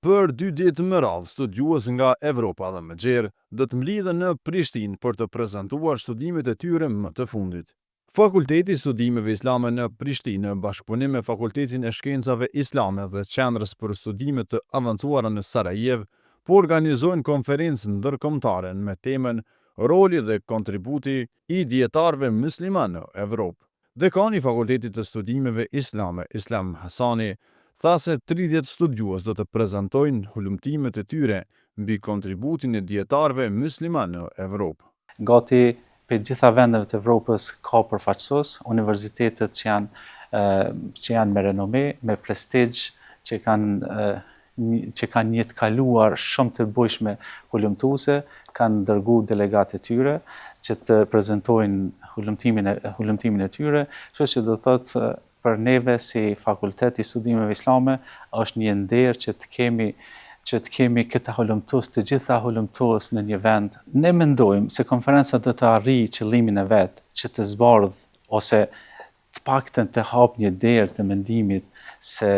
Për dy ditë me radhë, studiues nga Evropa dhe më gjerë do të mblidhen në Prishtinë për të prezantuar studimet e tyre më të fundit. Fakulteti i Studimeve Islame në Prishtinë, në bashkëpunim me Fakultetin e Shkencave Islame dhe Qendrës për Studime të Avancuara në Sarajevë, po organizojnë konferencë ndërkombëtare me temën Roli dhe kontributi i dijetarëve myslimanë në Evropë. Dekani i Fakultetit të Studimeve Islame, Islam Hasani, tha se 30 studiues do të prezantojnë hulumtimet e tyre mbi kontributin e dijetarëve myslimanë në Evropë. Gati prej të gjitha vendeve të Evropës ka përfaqësues, universitetet që janë që janë me renome, me prestigj, që kanë që kanë një të kaluar shumë të bujshme hulumtuese, kanë dërgu delegat e tyre që të prezentojnë hulumtimin e, hulumtimin e tyre, kështu që do të thotë për neve si Fakultet i Studimeve Islame është një nder që të kemi që të kemi këta hulumtues, të gjitha hulumtues në një vend. Ne mendojmë se konferenca do të arrijë qëllimin e vet, që të zbardh ose të paktën të hapë një derë të mendimit se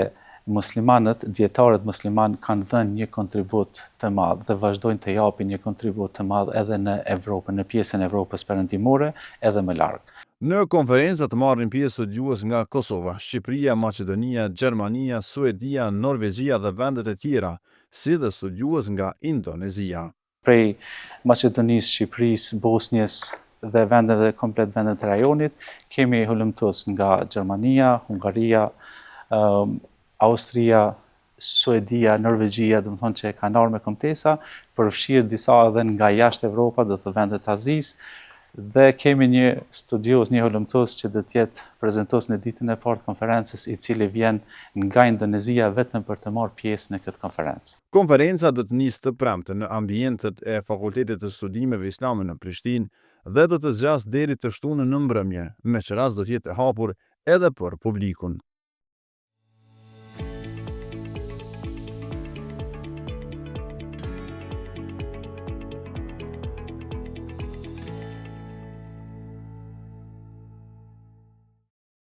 muslimanët, dijetarët muslimanë kanë dhënë një kontribut të madh dhe vazhdojnë të japin një kontribut të madh edhe në Evropën, në pjesën e Evropës Perëndimore edhe më larg. Në konferencë do të marrin pjesë studiues nga Kosova, Shqipëria, Maqedonia, Gjermania, Suedia, Norvegjia dhe vendet e tjera, si dhe studiues nga Indonezia. Prej Maqedonisë, Shqipërisë, Bosnjës dhe vendeve komplet vendet e rajonit, kemi hulumtues nga Gjermania, Hungaria, Austria, Suedia, Norvegjia, domethonë që kanë ardhur me kumtesa, përfshirë disa edhe nga jashtë Evropa, do të vendet e Azisë, dhe kemi një studiues, një hulumtues që do të jetë prezentues në ditën e parë të konferencës, i cili vjen nga Indonezia vetëm për të marrë pjesë në këtë konferencë. Konferenca do të nisë të premten në ambientet e Fakultetit të Studimeve Islame në Prishtinë dhe do të zgjasë deri të shtunën në mbrëmje, me ç'rast do të jetë e hapur edhe për publikun.